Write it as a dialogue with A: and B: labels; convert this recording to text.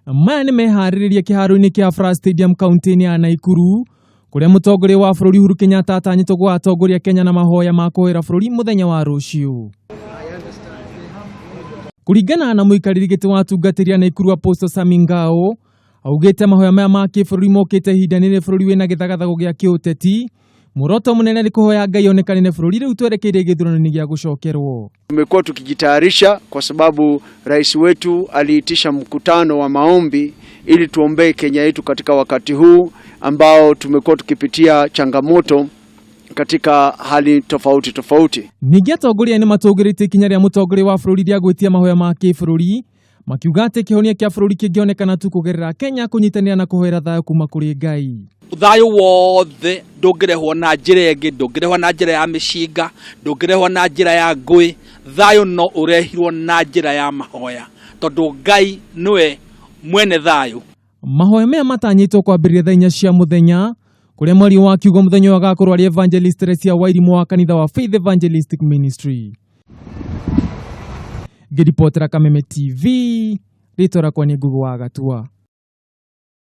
A: Maya nĩ meharĩrĩria kĩharo-inĩ kĩa Afraha Stadium kaunti-inĩ ya Naikuru kũrĩa mũtongoria wa bũrũri Uhuru Kenyatta atanyĩtwo gũgatongoria Kenya na mahoya ma kũhoera bũrũri mũthenya wa rũciũ. Kũringana na mũikarĩri gĩtĩ wa atungatĩri a Naikuru Apostle Sami Ngao, augĩte mahoya maya ma kĩbũrũri mokĩte ihinda rĩrĩ bũrũri wĩna gĩthagathago gĩa kĩũteti. Muoroto mũnene nĩ kũhoya Ngai onekanĩre bũrũri rĩu twerekeire gĩthurano-inĩ gĩa gũcokerwo.
B: Tumekuwa tukijitayarisha kwa sababu rais wetu aliitisha mkutano wa maombi ili tuombee Kenya yetu katika wakati huu ambao tumekuwa tukipitia changamoto katika hali tofauti tofauti.
A: Ningĩ atongoria nĩ matũgĩrĩtie ikinya rĩa mũtongoria wa bũrũri rĩa gwĩtia mahoya ma kĩbũrũri makiuga atĩ kĩhonia kĩa bũrũri kĩngĩonekana tu kũgerera Kenya kũnyitanĩra na kũhoera thayũ kuma kũrĩ Ngai.
C: Thayũ wothe ndũngĩrehwo na njĩra ĩngĩ, ndũngĩrehwo na njĩra ya mĩcinga, ndũngĩrehwo na njĩra ya ngũĩ. Thayũ no ũrehirwo na njĩra ya mahoya, tondũ Ngai nĩwe mwene thayũ.
A: Mahoya maya matanyĩtwo kwambĩrĩria thaa 4 cia mũthenya kũrĩa mwaria wa kiugo mũthenya ũyũ agakorwo arĩ Evangelist Teresia Wairimũ wa kanitha wa Faith Evangelistic Ministry. Ngĩribotera Kameme TV, rĩtwa rĩakwa nĩ Ngugi wa Gatua.